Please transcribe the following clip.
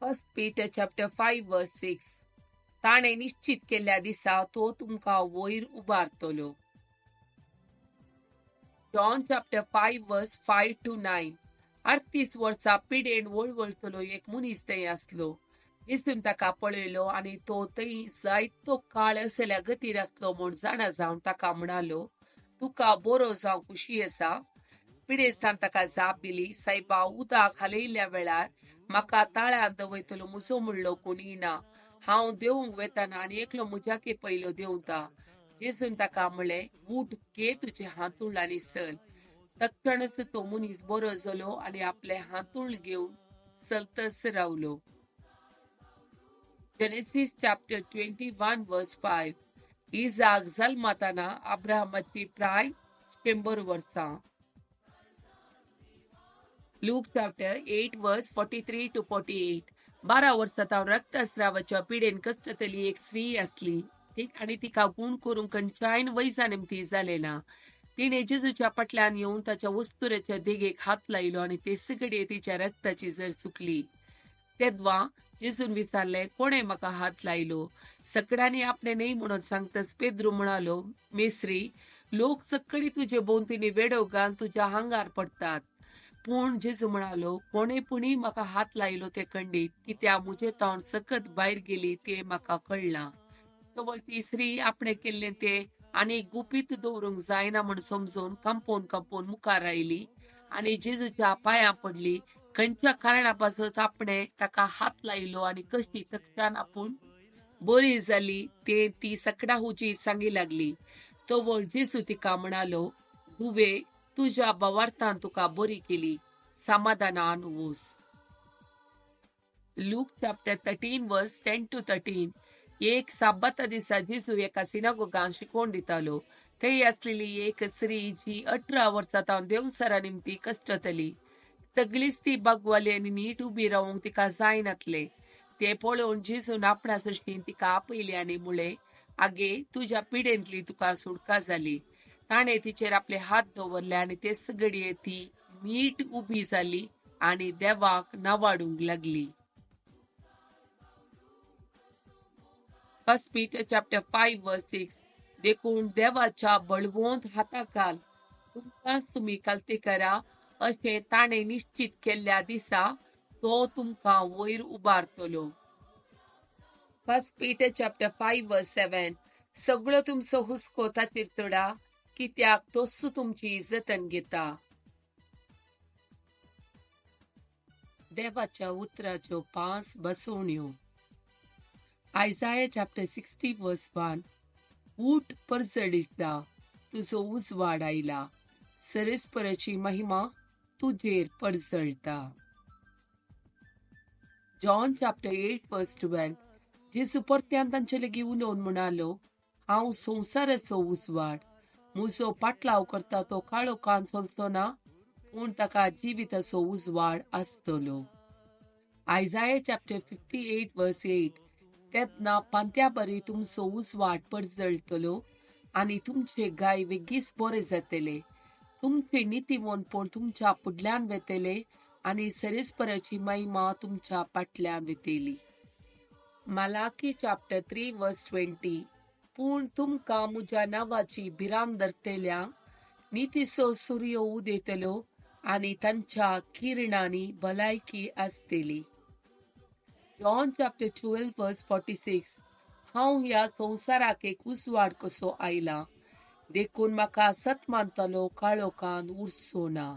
First Peter chapter 5 verse 6. ताणें निश्चित केल्ल्या दिसा तो तुमकां वयर उबारतलो. John chapter 5 verse 5 to 9. 38 वर्सां पिडेन वळवळतलो एक मनीस थंय आसलो. जेजून ताका पळयलो आनी तो थंय जायतो काळ असल्या गतीर आसलो म्हूण जाणा जावन ताका म्हणालो, तुका बरो जावंक खुशी आसा? पिडेस्तान ताका जाप दिली, सायबा, उदक हालयिल्ल्या वेळार म्हाका ताळ्यांत दवयतलो म्हजो म्हणलो कोणीय ना. हांव देवूंक वेताना आनी एकलो म्हज्याके पयलो देंवता. जेजून ताका म्हळें, उठ, घे तुजें हांतूळ आनी चल. तक्षणच तो मनीस बरो जालो आनी आपलें हांतूळ घेवन चलतच रावलो. Genesis chapter 21 verse 5. इजाक जल्मताना अब्राहमाची प्राय 100 वर्सां. Luke chapter 8 verse 43 to 48. 12 वर्सां तावन रक्तस्रावाच्या पिडेन कश्टतली एक स्त्री आसली आनी तिका गूण करूंक खंयच्याय वैजा निमती जालें ना. तिणें जेजूच्या फाटल्यान येवन ताच्या वस्तुराच्या देगेक हात लायलो आनी ते सगळे तिच्या रक्ताची जर चुकली. तेद्वा जेजून विचारलें, कोणें म्हाका हात लायलो? सगळ्यांनी आपणें न्हय म्हणून सांगतच पेद्रू म्हणालो, मेस्त्री, लोक चक्कडी तुजे भोंवतणी वेडो घालून तुज्या आंगार पडटात. पूण जेजू म्हणालो, कोणें पुणी म्हाका हात लायलो ते खंडीत, कित्याक म्हजे तावन सकत भायर गेली तें म्हाका कळ्ळां. तवळ ती स्त्री आपणें केल्लें तें आनी गुपीत दवरूंक जायना म्हूण समजून कंपोवन कंपोवन मुखार आयली आनी जेजूच्या पांयां पडली. खंयच्या कारणा पासत आपणें ताका हात लायलो आनी कशी तक्षण आपूण बरी जाली ते ती सगळ्या हुजी सांगी लागली. तवळ जेजू तिका म्हणालो, धुवे, तुज्या भावार्थान तुका बरी केली, समाधानान वोस. Luke chapter 13 verse 10 to 13. एक साबाता दिसा जेजू एका सिनागोगान शिकवण दितालो. थंय आसलेली एक स्त्री जी 18 वर्सां तावन देवसरा निमती कश्टतली. सगळीच ती बागवाली आनी नीट उबी रावंक तिका जायनातले. ते पळोवन जेजून आपणा सृश्टीन तिका आपयली आनी म्हळें, आगे, तुज्या पिडेंतली तुका सुटका जाली. ताणें तिचेर आपले हात दवरले आनी तेच घडये ती नीट उबी जाली आनी देवाक नावाडूंक लागली. First Peter chapter 5 verse 6. देखून देवाच्या बळवंत हाता घाल, तुमकांच तुमी कालते करा अशें ताणें निश्चित केल्ल्या दिसा तो तुमकां वयर उबारतलो. First Peter chapter 5 verse 7. सगळो तुमचो हुस्को ताचेर तोडा, कित्याक तोच तुमची जतन घेता. देवाच्या उतराच्यो 5 बसवण्यो. Isaiah chapter 60 verse 1. ऊठ, परजळीत जा, तुजो उजवाड आयला, सरेस्पराची महिमा तुजेर परजळटा. John chapter 8 verse 12. जेजू परत्यान तांचे लागीं उलोवन म्हणालो, हांव संवसाराचो उजवाड. म्हजो पाटलाव करता तो काळोखान चलचो ना, पूण ताका जिविताचो उजवाड आसतलो. Isaiah chapter 58 verse 8. तेन्ना पांत्या बरी तुमचो उजवाड परजळटलो आनी तुमचे गाय वेगीच बरे जातले. तुमचे नितीवंतपण तुमच्या फुडल्यान वेतले आनी सरेस्पराची महिमा तुमच्या फाटल्यान वेतली. Malachi chapter 3 verse 20. पूण तुमकां म्हज्या नांवाची भिरांत धरतल्यांक नितीचो सूर्य उदेतलो आनी तांच्या किरणांनी भलायकी आसतली. John chapter 12 verse 46. हांव ह्या संवसाराक एक उजवाड कसो आयला, देखून म्हाका सत मानतलो काळोखान उरचो ना.